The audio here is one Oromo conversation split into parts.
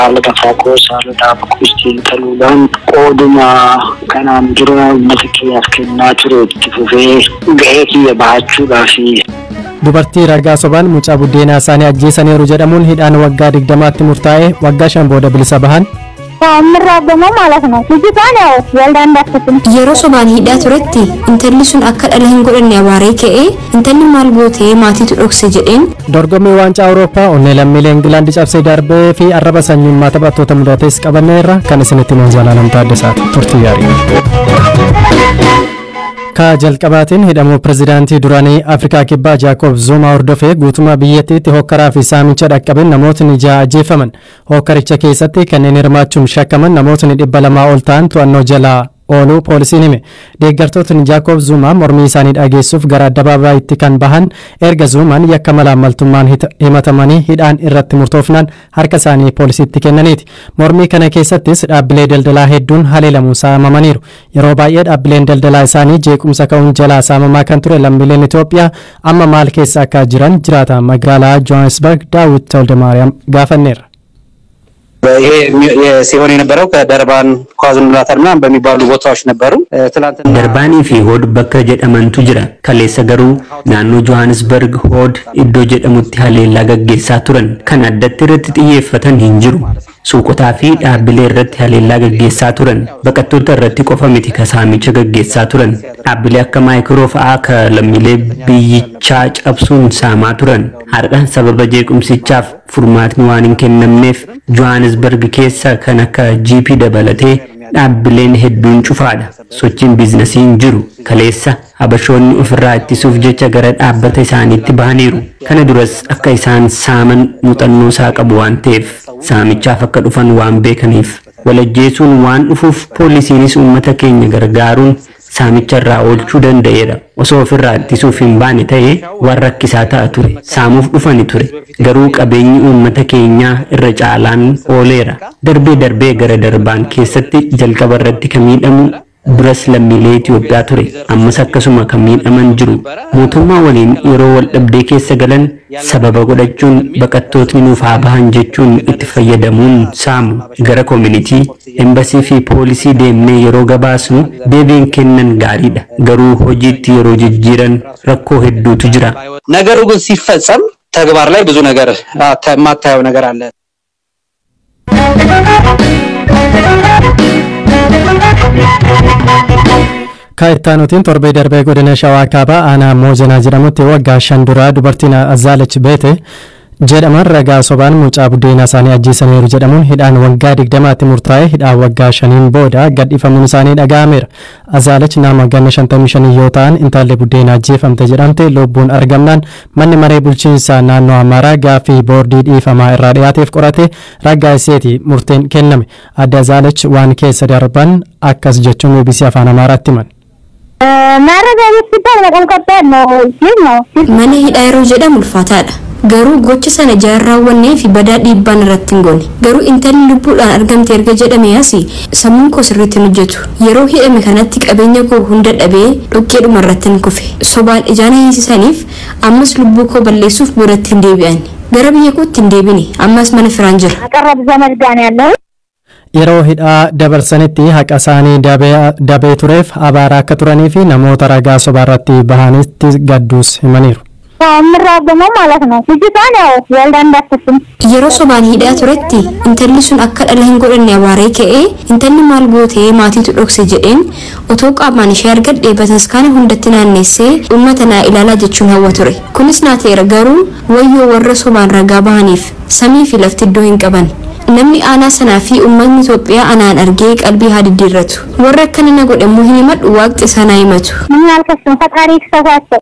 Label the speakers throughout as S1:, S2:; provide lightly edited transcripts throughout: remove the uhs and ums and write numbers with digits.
S1: Haala lafaa koos, haala dhaaba koos xiinxaluudhaan qooduma kanaan dura uummata kiyyaaf kennaa ture itti fufee gahee kiyya bahachuudhaaf.
S2: Dubartii ragaa sobaan mucaa buddeenaa isaanii ajjeesaniiru jedhamuun hidhaan waggaa 20tti murtaa'e waggaa 5 booda bilisa bahan.
S3: የምራገመው ማለት ነው። ልጅቷን ያው ወልዳ እንዳትስም
S4: Yeroo sobaan hidhaa turetti intalli sun akka dhala hin godhanne abaaree ka'ee, intalli maal gootee maatiitu dhokse jedheen.
S2: Dorgommii waancaa Awurooppaa onnee lammiilee Ingilaandi cabsee darbee fi arraba sanyummaa taphattoota mudatees qabanneerra. Kan isinitti himan Zalaalam Taaddasaati. Turtii gaarii. Ka jalqabaatiin, hidhamuu pirezidaantii duraanii Afrikaa Kibbaa Jaakob Zuumaa hordofee guutummaa biyyattiitti hokkaraa fi saamicha dhaqqabeen namootni 6 ajjeefaman. Hokkaricha keessatti kanneen hirmaachuun shakkaman namootni 200 ol ta'an to'annoo jalaa ooluu poolisiin hime. Deeggartootni Jaakob Zuumaa mormii isaanii dhageessuuf gara addabaabayitti kan bahan erga Zuumaan yakka malaammaltummaan himatamanii hidhaan irratti murtoofnaan harka isaanii poolisiitti kennaniiti. Mormii kana keessattis dhaabbilee daldalaa hedduun haleelamuun saamamaniiru. Yeroo baay'ee dhaabbileen daldalaa isaanii jeequmsa ka'uun jalaa saamamaa kan ture lammiileen Itoophiyaa amma maal keessa akka jiran jiraata magaalaa Johannesburg Daawit Tewaldemaariyaam gaafanneerra.
S5: ይሄ ሲሆን የነበረው ከደርባን ኳዙሉ ናታል ምናምን በሚባሉ ቦታዎች ነበሩ። ትላንትና
S6: Darbaanii fi Hood bakka jedhamantu jira. Kaleessa garuu naannoo Johannesburg Hood iddoo jedhamutti haleellaa gaggeessaa turan. Kan addatti irratti xiyyeeffatan hin jiru. Suuqotaa fi dhaabbilee irratti haleellaa gaggeessaa turan. Baqattoota irratti qofa miti ka saamicha gaggeessaa turan. Dhaabbilee akka Makro fa'aa ka lammiilee biyyichaa cabsuun saamaa turan. Har'a sababa jeequmsichaaf furmaatni waan hin kennamneef Johannesburg keessa kan akka GP dabalatee dhaabbileen hedduun cufaadha. Sochiin biizinasii hin jiru. Kaleessa Habashoonni ofirraa ittisuuf jecha gara dhaabbata isaaniitti bahaniiru. Kana duras akka isaan saaman muuxannoo isaa qabu waan ta'eef, saamichaaf akka dhufan waan beekaniif, walajjeesuun waan dhufuuf poolisiinis uummata keenya gargaaruun saamicha irraa oolchuu danda'eera. Osoo ofirraa ittisuuf hin baane ta'ee waan rakkisaa ta'a ture. Saamuuf dhufani ture. Garuu qabeenyi uummata keenyaa irra caalaan ooleera. Darbee darbee gara Darbaan keessatti jalqaba irratti kan miidhamu duras lammiilee Itoophiyaa ture. Ammas akkasuma kan miidhaman jiru. Mootummaa waliin yeroo wal dhabdee keessa galan sababa godhachuun baqattootni nuuf haa bahan jechuun itti fayyadamuun saamu. Gara community, embassy fi poolisii deemnee yeroo gabaasnu deebiin kennan gaariidha. Garuu hojiitti yeroo jijjiiran rakkoo hedduutu jira.
S5: ነገሩ ግን ሲፈጸም ተግባር ላይ ብዙ ነገር የማታየው ነገር አለ።
S2: Kaa'ittaanutiin, torbee darbee godina Shawaa Kaabaa aanaa Moojanaa jedhamutti waggaa 5 duraa dubartiin Azaalech Beete jedhaman ragaa sobaan mucaa buddeenaa isaanii ajjeesaniiru jedhamuun hidhaan waggaa 20tti murtaa'e hidhaan waggaa 5n booda gadhiifamuun isaanii dhaga'ameera. Azaalech nama ganna 55 yoo ta'an, intalli buddeenaa ajjeefamte jedhamte lubbuun argamnaan manni maree bulchiinsa naannoo Amaaraa gaaffii boordii dhiifamaa irraa dhiyaateef qorate raggaasiseeti murteen kenname. Adde Azaalech waan keessa darban akkas jechuun BBC Afaan Amaaraatti himan.
S3: ማረሚያ ቤት ሲባል በጣም ከባድ ነው ሲል ነው።
S4: Mana hidhaa yeroo jedhamu ulfaataadha. Garuu gocha sana jaan raawwannee fi badaa dhiibbaan irratti hin goone. Garuu intalli lubbuudhaan argamte erga jedhame asi sammuun koo sirriitti hin hojjetu. Yeroo hidhame kanatti qabeenya koo hunda dhabee dhoqqeedhuma irratti hin kufe. Sobaan ijaan hiisisaniif ammas lubbuu koo balleessuuf boodatti hin deebi'an. Gara biyya kootti hin deebine, ammas mana firaan jira.
S3: አቀረብ ዘመድ ጋር ነው ያለው።
S2: Yeroo hidhaa dabarsanitti haqa isaanii dabee tureef abaaraa akka turanii fi namoota ragaa sobaarratti bahanitti gadduus himaniiru.
S3: የምራገመው ማለት ነው። ልጅቷን ያው ወልዳ እንዳትስም
S4: Yeroo sobaan hidhaa turetti intalli sun akka dhala hin godhanne abaaree ka'ee, intalli maal gootee maatiitu dhokse jedheen. Otoo qaamaan ishee argadhe bataskaana hundatti naanneessee uummata naa ilaalaa jechuun hawwa ture. Kunis naa ta'eera, garuu wayyoo warra sobaan ragaa bahaniif, samii fi lafti iddoo hin qaban. Namni aanaa sanaa fi uummatni Itoophiyaa anaan argee qalbii haa diddiirratu. Warra akkana na godhe immoo hin himadhu, waaqni isaan haa himatu.
S3: ምን አልከስም፣ ፈጣሪ ይክሰሳቸው።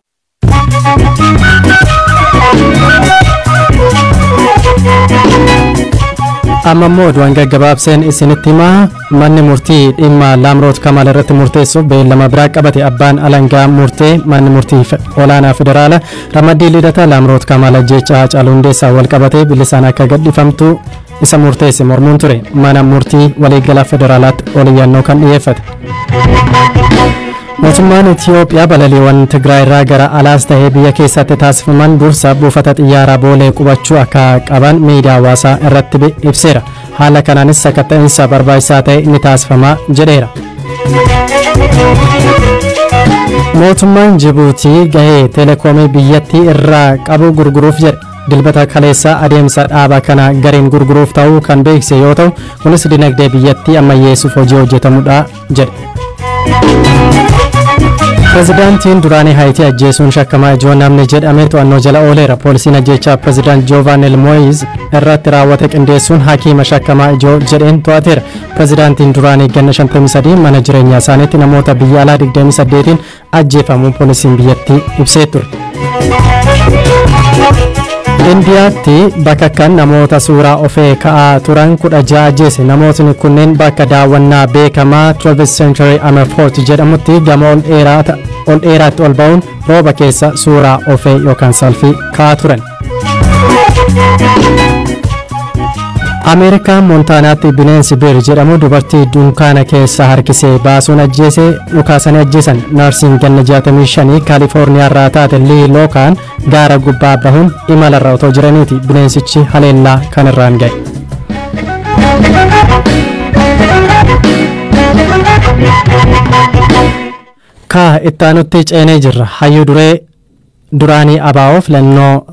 S2: Amma immoo oduuwwan gaggabaabseen isinitti himaa. Manni murtii dhimma Laamroot Kamaal irratti murteessuuf beellama biraa qabate. Abbaan alangaa murtee manni murtii olaanaa federaala ramaddii Lidataa Laamroot Kamaal ajjeechaa Haacaaluu Hundeessaa wal qabatee bilisaan akka gadhiifamtu isa murteesse mormuun ture mana murtii waliigala federaalaatti oliyyannoo kan dhiyeeffate. Mootummaan Itiyoophiyaa balaliiwwan Tigraay irraa gara alaas ta'ee biyya keessatti taasifaman dursa buufata xiyyaaraa Boolee qubachuu akka qaban miidiyaa hawaasaa irratti ibseera. Haala kanaanis sakatta'insa barbaachisaa ta'e ni taasifama jedheera. Mootummaan Jibuutii gahee teleekoomii biyyattii irraa qabu gurguruuf jedhe. Dilbata kaleessa adeemsa dhaaba kana gareen gurguruuf ta'uu kan beeksise yoo ta'u, kunis dinagdee biyyattii ammayyeessuuf hojii hojjetamudha jedhe. Pireezidaantiin duraanii Haayitii ajjeesuun shakkamaa ijoo namni jedhame to'annoo jala ooleera. Poolisiin ajjeechaa Pireezidaant Joovanel Moyiz irratti raawwate qindeessuun hakiima shakkamaa ijoo jedheen to'ateera. Pireezidaantiin duraanii ganna 53 mana jireenyaa isaaniitti namoota biyya alaa 28n ajjeefamuu poolisiin biyyattii ibsee ture. Indiyaatti bakakkaan namoota suuraa ofee ka'aa turan 16 ajjeese. Namootni kunneen bakka daawwannaa beekamaa 12th Century Amer Fort jedhamutti gamoo ol dheeraatti ol ba'uun rooba keessa suuraa ofee yookaan selfie ka'aa turan. Ameerikaan Moontaanaatti bineensi bear jedhamu dubartii dunkaana keessa harkisee baasuun ajjeese dhukaasanii ajjeesan. Naarsiin ganna 65 Kaalifoorniyaa irraa taate Lii Lookaan gaara gubbaa bahuun imalarra otoo jiraniiti bineensichi haleellaa kanarraan ga'e. Kaa ittaanutti ceenee jirra. Hayyuu duree duraanii ABO filannoo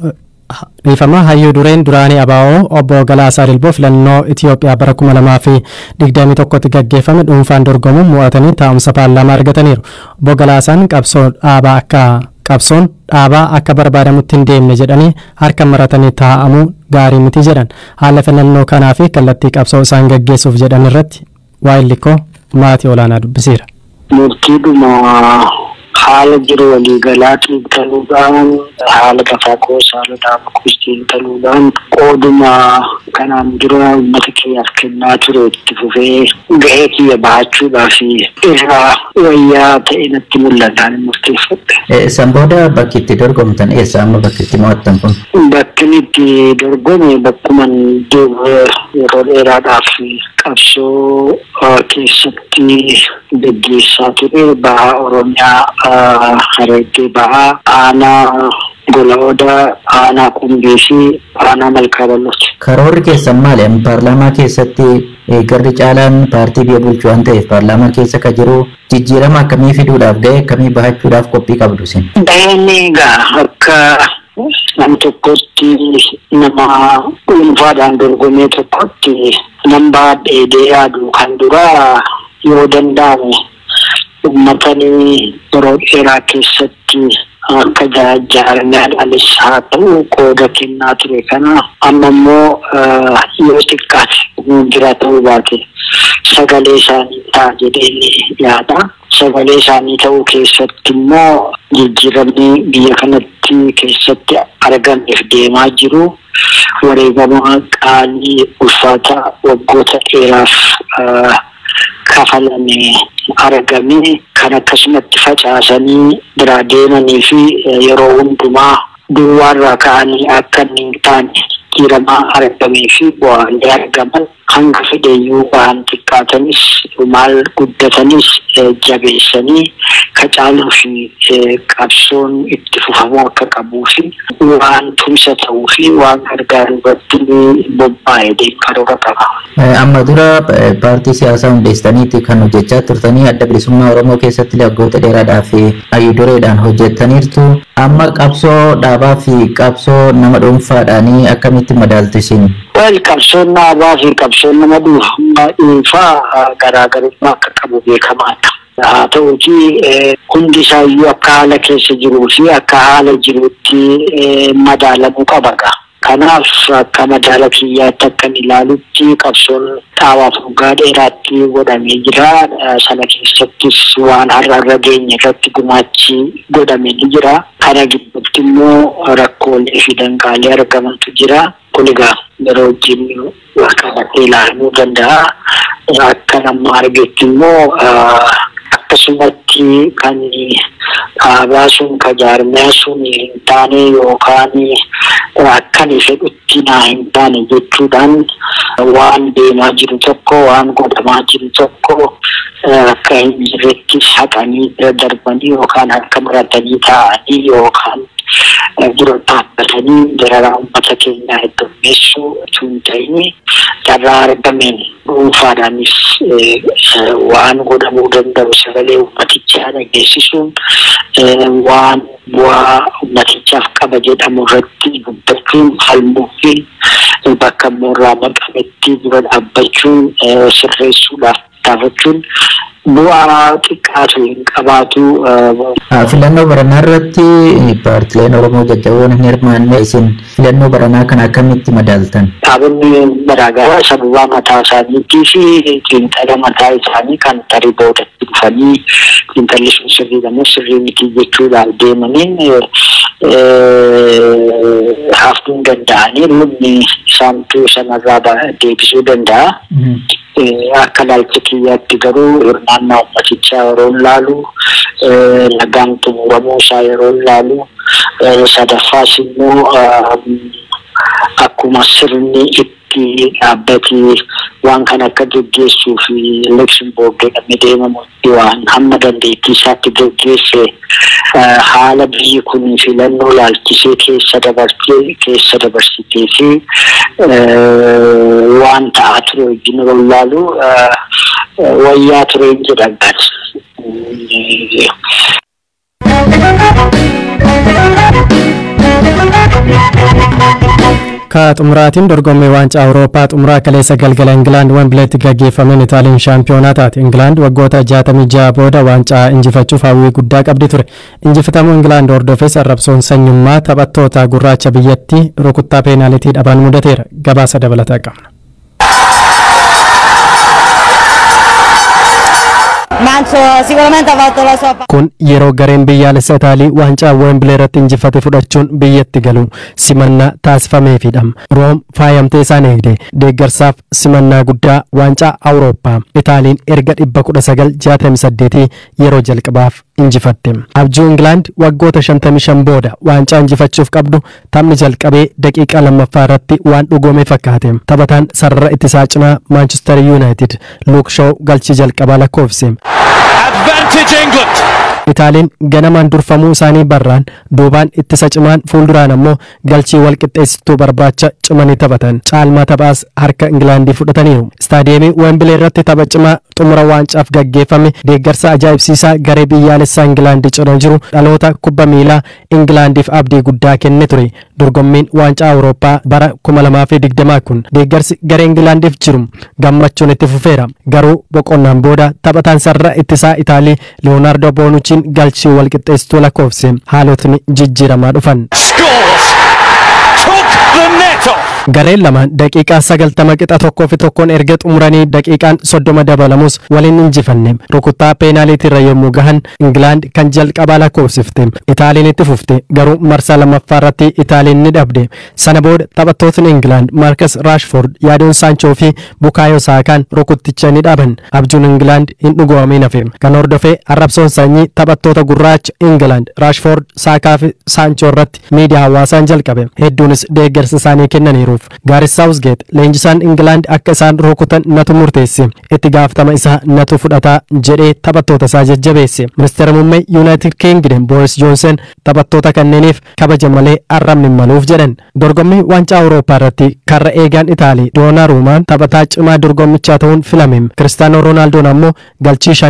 S2: dhiifama, hayyuu dureen duraanii ABO obbo Galaasaa Dilboo filannoo Itiyoophiyaa bara 2021tti gaggeeffame dhuunfaan dorgomuun mo'atanii taa'umsa paarlaamaa argataniiru. Obbo Galaasaan qabsoo dhaabaa akka qabsoon dhaabaa akka barbaadamutti hin deemne jedhanii harka maratanii taa'amuu gaarii miti jedhan. Haala filannoo kanaa fi kallattii qabsoo isaan gaggeessuuf jedhan irratti waayillikoo maatii olaanaa dubbiseera.
S1: Murtiidhuma haala jiru waliigalaa xiinxaluudhaan, haala tafaaqoos, haala dhaaba xiinxaluudhaan, qooduma kanaan dura uummata kiyyaaf kennaa ture itti fufee gahee kiyya bahachuudhaaf irraa wayyaa ta'e natti mul'ataan murteeffadhe.
S7: San booda bakki itti dorgomtan eessa, amma bakki itti mo'attan kun?
S1: Bakki itti dorgome bakkuman yeroo dheeraadhaaf qabsoo keessatti gaggeessaa ture, bahaa Oromiyaa, Harargee Bahaa, aanaa Gola Odaa, aanaa Qumbii fi aanaa Malkaa Bal'ooti.
S7: Karoorri keessan maali? Amma paarlaamaa keessatti garri caalaan paartii biyya bulchu waan ta'eef, paarlaamaa keessa ka jiru jijjiirama akkamii fiduudhaaf, gahee akkamii bahachuudhaaf qophii qabdu isin?
S1: Gaheen egaa akka nam tokkotti, nama dhuunfaadhaan dorgomee tokkotti nan baadhee yaadu kan duraa, yoo danda'ame uummatanii yeroo dheeraa keessatti akka jaarmiyaadhaanis haa ta'u qooda kennaa ture kana amma immoo yoo xiqqaate jira ta'uu baate sagalee isaanii ta'a jedheen yaada. Sagalee isaanii ta'uu keessatti immoo jijjiiramni biyya kanatti keessatti argameef deemaa jiru wareegama qaalii ulfaataa waggoota dheeraaf kafalame argame kan akkasumatti facaasanii biraa deemanii fi yeroo hundumaa duwwaarraa ka'anii akka inni hin taane, jijjiirama argamee fi bu'aalee argaman hanga fedheyyuu ba'an xiqqaatanis maal guddatanis jabeessanii kacaaluu fi qabsoon itti fufamuu akka qabuu fi waan tumsa ta'uu fi waan gargaaru irratti bobba'ee karoora qaba.
S7: Amma dura paartii siyaasaa hundeessitaniiti kan hojjechaa turtanii, Adda Bilisummaa Oromoo keessatti waggoota dheeraadhaaf hayyuu dureedhaan hojjettaniirtu. Amma qabsoo dhaabaa fi qabsoo nama dhuunfaadhaanii akkamitti madaaltu isin?
S1: Well, qabsoon dhaabaa fi qabsoon nama dhuunfaa garaagarummaa akka qabu beekamaadha. Haa ta'uutii hundi isaayyuu akka haala keessa jiruu fi akka haala jirutti madaalamuu qaba. Kanaaf akka madaala kiyyaatti akkan ilaalutti qabsoon dhaabaaf waggaa dheeraatti godhamee jira. Sana keessattis waan har'a irra geenye irratti gumaachi godhamee ni jira. Kana gidduutti immoo rakkoolee fi danqaalee argamantu jira. Kun egaa yeroo wajjin wal qabatee ilaalamuu danda'a. Akka nama argetti immoo akkasumatti kan dhaabaa sun, ka jaarmiyaa sun hin taane yookaan akkan fedhutti naa hin taane jechuudhaan waan deemaa jiru tokko, waan godhamaa jiru tokko akka hin jirretti haqanii bira darbanii yookaan harka maratanii taa'anii yookaan Dura dhaabbatanii dararaa uummata keenyaa heddummeessuu utuu hin ta'in, carraa argameen dhuunfaadhaanis waan godhamuu danda'u sagalee uummatichaa dhageessisuun, waan bu'aa uummatichaaf qaba jedhamu irratti dubbachuun, falmuu fi bakka immoo irraa maqametti dura dhaabbachuun, sirreessuudhaaf tattaafachuun bu'aa xiqqaatu hin qabaatu.
S7: Filannoo baranaa irratti paartileen Oromoo jajjaboon hin hirmaanne. Isin filannoo baranaa kana akkamitti madaaltan?
S1: Dhaabonni garaagaraa sababa mataa isaaniitii fi xiinxala mataa isaanii kan tarii boodatti dhufanii xiinxalli sun sirriidha moo sirrii miti jechuudhaaf deemaniin hafuu hin danda'anii, lubni isaantu sanarraa deebisuu danda'a. Akka ilaalcha kiyyaatti garuu hirmaannaa uummatichaa yeroo ilaalu, nagaan xumuramuu isaa yeroo ilaalu, sadaffaas immoo akkuma sirni itti dhaabbatee waan kana akka geggeessuu fi election board jedhamee deemamu waan hamma dandeettii isaatti geggeesse, haala biyyi kun filannoo laalchisee keessa dabartee keessa dabarsitee fi waan ta'aa ture wajjin yeroo ilaalu wayyaa tureen jedha.
S2: Ka xumuraatiin dorgommii waancaa Awurooppaa xumuraa kaleessa galgala Ingilaand Wembileetti gaggeeffameen Itaaliin shaampiyoonaa taate. Ingilaand waggoota 66 booda waancaa injifachuuf hawwii guddaa qabdi ture. Injifatamuu Ingilaand hordofes arrabsoon sanyummaa taphattoota gurraacha biyyattii rukuttaa peenaalitii dhaban mudateera. Gabaasa dabalataa qabna. Kun yeroo gareen biyyaalessa Itaalii waancaa Wembilee irratti injifate fudhachuun biyyatti galu simannaa taasifameefidha. Room faayamtee isaan eegde. Deeggarsaaf simannaa guddaa waancaa Awurooppaa Itaaliin erga 1968 yeroo jalqabaaf injifatte. Abjuu Ingilaand waggoota 55 booda waancaa injifachuuf qabdu taphni jalqabee daqiiqaa lammaffaa irratti waan dhugoome fakkaate. Taphataan sarara ittisaa cimaa Maanchister Yuunaayitid Luuk Shaw galchii jalqabaa lakkoofse.
S8: Advantage England.
S2: Itaaliin ganamaan durfamuu isaanii barraan duubaan ittisa cimaan, fuulduraan ammoo galchii wal qixxeessituu barbaacha cimanii taphatan. Caalmaa taphaas harka Ingilaandii fudhataniiru. Istaadiyeemii Wembilee irratti tapha cimaa xumura waancaaf gaggeeffame, deeggarsa ajaa'ibsiisaa garee biyyaalessaa Ingilaandii cina jiru dhaloota kubba miilaa Ingilaandiif abdii guddaa kenne ture. Dorgommiin waancaa Awurooppaa bara 2020 kun deeggarsi garee Ingilaandiif jiru gammachuun itti fufeera. Garuu boqonnaan booda taphataan sarara ittisaa Itaalii Leeyonaardo Boonuchiin galchii wal qixxeessituu lakkoofse, haalotni jijjiiramaa dhufan.
S8: Scores. Took the net off.
S2: Gareen lamaan daqiiqaa 90 qixa 1-1n erga xumuranii daqiiqaan 30 dabalamus waliin injifanne. Rukuttaa peenaaliitiirra yommuu gahan Ingilaand kan jalqabaa lakkoofsifte. Itaaliin itti fufte, garuu marsaa lammaffaa irratti Itaaliin ni dhabde. Sana booda taphattootni Ingilaand Maarkas Raashford, Yaadoon Saanchoo fi Bukaayoo Saakaan rukutticha ni dhaban. Abjuun Ingilaand hin dhugoomin hafe. Kan hordofee arrabsoon sanyii taphattoota gurraacha Ingilaand Raashford, Saakaa fi Saanchoo irratti miidiyaa hawaasaan jalqabe. Hedduunis deeggarsa isaanii kennaniiruuf. Gaaris Saawusgeet leenjisaan Ingilaand akka isaan rukutan natu murteesse, itti gaafatama isaa natu fudhataa jedhee taphattoota isaa jajjabeesse. Ministeera muummee Yuunaayitid Kingdom Boris Johnson taphattoota kanneeniif kabaja malee arrabni hin maluuf jedhan. Dorgommii waancaa Awurooppaa irratti karra eegaan Itaalii Doonaruumaan taphataa cimaa dorgommichaa ta'uun filame. Kiristaanoo Roonaaldoo ammoo galchii shanii